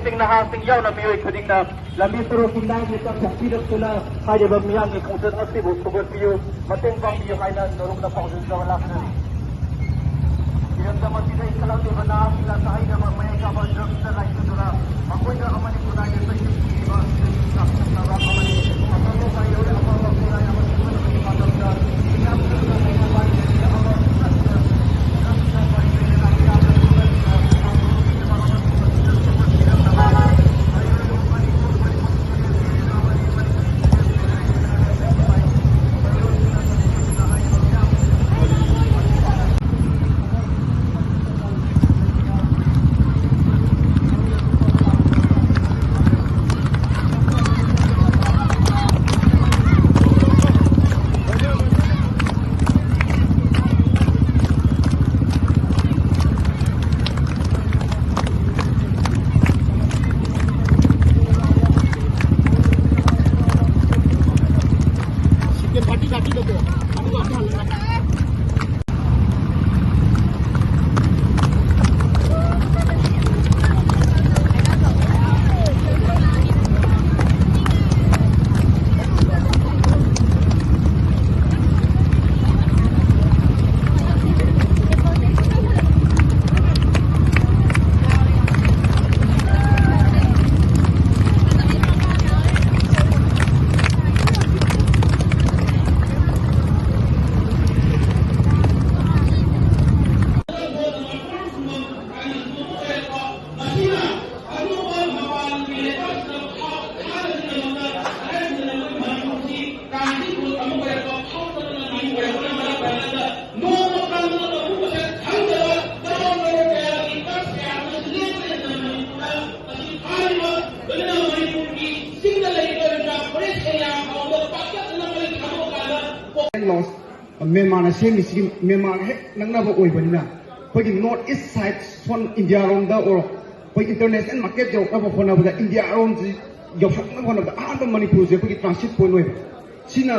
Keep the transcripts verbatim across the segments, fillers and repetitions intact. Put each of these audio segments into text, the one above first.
ꯁꯤꯡ ꯅꯍꯥꯁꯤꯡ ꯌꯥꯎꯅ ꯃꯤꯑꯣꯏ ꯈꯨꯗꯤꯡꯅ ꯂꯝꯕꯤ ꯁꯣꯔꯣꯛꯀꯤ ꯅꯥꯏꯒꯤ ꯆꯥꯛ ꯆꯥꯛꯄꯤꯔꯛꯇꯨꯅ ꯍꯥꯏꯔꯤꯕ ꯃꯤꯌꯥꯝꯒꯤ ꯈꯣꯡꯆꯠ ꯑꯁꯤꯕꯨ ꯊꯧꯒꯠꯄꯤꯌꯨ, ꯃꯇꯦꯡ ꯄꯥꯡꯕꯤꯌꯨ ꯍꯥꯏꯅ ꯅꯣꯂꯨꯛꯅ ꯄꯥꯎꯖꯦꯜꯖꯕ ꯂꯥꯛꯆꯔꯤ꯫ ꯏꯔꯝꯗꯝ ꯑꯁꯤꯗ ꯏꯟꯈꯠꯂꯛꯂꯤꯕ ꯅꯍꯥꯁꯤꯡꯅ ꯆꯥꯍꯩꯗꯕ ꯃꯌꯥꯏ ꯀꯥꯕ ꯗ꯭ꯔꯒꯁꯇ ꯂꯥꯏꯆꯨꯗꯨꯅ ꯃꯈꯣꯏꯗ ꯑꯃꯗꯤ ꯈꯨꯟꯅꯥꯏꯗ ꯆꯍꯤ ꯄꯤꯔꯤꯕ ꯆꯥꯎꯈꯠꯅꯕ ꯑꯃꯗꯤ ꯑꯐꯕ ꯃꯍꯩꯔꯣꯏ ꯑꯐꯕ ꯈꯨꯟꯅꯥꯏ ꯑꯃ ꯁꯦꯝꯒꯠꯅꯕꯒꯤ ꯃꯇꯝꯗ ꯃꯤꯌꯥꯝ ꯄꯨꯝꯅꯃꯛꯅ ꯃꯥꯏ ꯄꯥꯛꯅ ꯃ꯭ꯌꯥꯟꯃꯥꯔꯅ ꯁꯦꯝꯃꯤꯁꯤꯒꯤ ꯃ꯭ꯌꯥꯟꯃꯥꯔꯒ ꯍꯦꯛ ꯅꯛꯅꯕ ꯑꯣꯏꯕꯅꯤꯅ ꯑꯩꯈꯣꯏꯒꯤ ꯅꯣꯔꯠ ꯏꯁ ꯁꯥꯏꯠ ꯁꯣꯝ ꯏꯟꯗꯤꯌꯥꯔꯣꯝꯗ ꯑꯣꯏꯔꯣ, ꯑꯩꯈꯣꯏ ꯏꯟꯇꯔꯅꯦꯁꯅꯦꯜ ꯃꯥꯔꯀꯦꯠ ꯌꯧꯔꯛꯅꯕ ꯍꯣꯠꯅꯕꯗ ꯏꯟꯗꯤꯌꯥꯔꯣꯝꯁꯤ ꯌꯧꯁꯛꯅꯕ ꯍꯣꯠꯅꯕꯗ ꯑꯍꯥꯟꯕ ꯃꯅꯤꯄꯨꯔꯁꯦ ꯑꯩꯈꯣꯏꯒꯤ ꯇ꯭ꯔꯥꯟꯁꯤꯠ ꯄꯣꯏꯟ ꯑꯣꯏꯕ꯫ ꯁꯤꯅ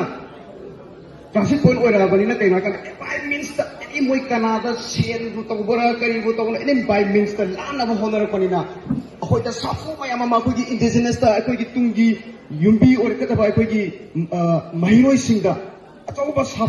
ꯇ꯭ꯔꯥꯟꯁꯤꯠ ꯄꯣꯏꯟ ꯑꯣꯏꯔꯛꯑꯕꯅꯤꯅ ꯀꯩꯅꯣ ꯍꯥꯏꯀꯥꯟꯗ by meansꯇ ꯑꯦꯅꯤ ꯃꯣꯏ ꯀꯅꯥꯗ ꯁꯦꯟꯕꯨ ꯇꯧꯕ꯭ꯔꯥ ꯀꯔꯤꯕꯨ ꯇꯧꯕ꯭ꯔꯥ ꯑꯦꯅꯤ by meansꯇ ꯂꯥꯟꯅꯕ ꯍꯣꯠꯅꯔꯛꯄꯅꯤꯅ ꯑꯩꯈꯣꯏꯗ ꯁꯥꯐꯨ ꯃꯌꯥꯝ ꯑꯃ, ꯑꯩꯈꯣꯏꯒꯤ indigenous ꯇ, ꯑꯩꯈꯣꯏꯒꯤ ꯇꯨꯡꯒꯤ ꯌꯨꯝꯕꯤ ꯑꯣꯏꯔꯛꯀꯗꯕ ꯑꯩꯈꯣꯏꯒꯤ, ꯑ, ꯃꯍꯩꯔꯣꯏꯁꯤꯡꯗ ꯑꯆꯧꯕ ꯁꯥꯐꯨ